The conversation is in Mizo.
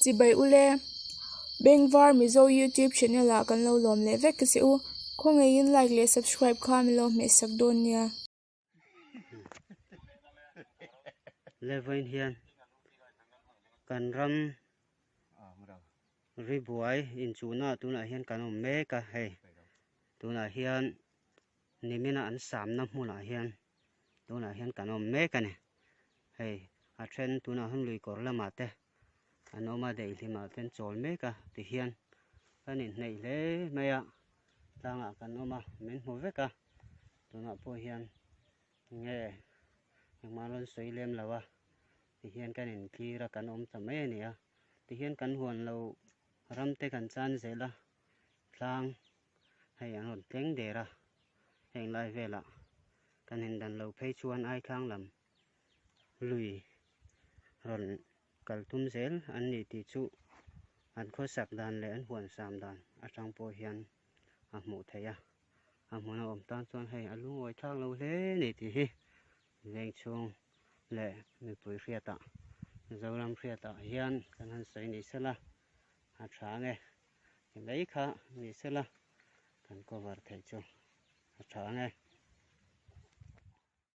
Chibai ule, Bengvar Mizo YouTube channel ah kan lo lawm leh vek che u. Khawngaihin like leh subscribe kha min lo hmehsak dawn nia. Levain hian kan ram ri buai inchuhna tunah hian kan awm mek a hei tunah hian nimina an samna hmunah hian tunah hian kan awm mek a ni hei a then tunah hian lui kawr lamah te an awm a daihlim ah te an chawl mek a tihian kan inhneih hle mai a tlangah kan awm a min hmu vek a tunah pawh hian nge engmah an rawn sawi lem lo a tihian kan intlir a kan awm ta mai a ni a tihian kan huan lo ram te kan chan zel a tlang hei an rawn tleng der a heng lai velah kan indan lo phei chuan ai thlang lam lui rawn kal tum zel an ni tih chu an khawsak dan leh an huan sam dan atang pawh hian a hmuh theih a a hmun a awm tan chuan hei a lungawi thlak lo hle a ni tih hi veng chhung leh mipui hriatah Zoram hriatah hian kan han sawi ni sela a tha ang e ti mai kha ni sela kan cover theih chu a tha ang e.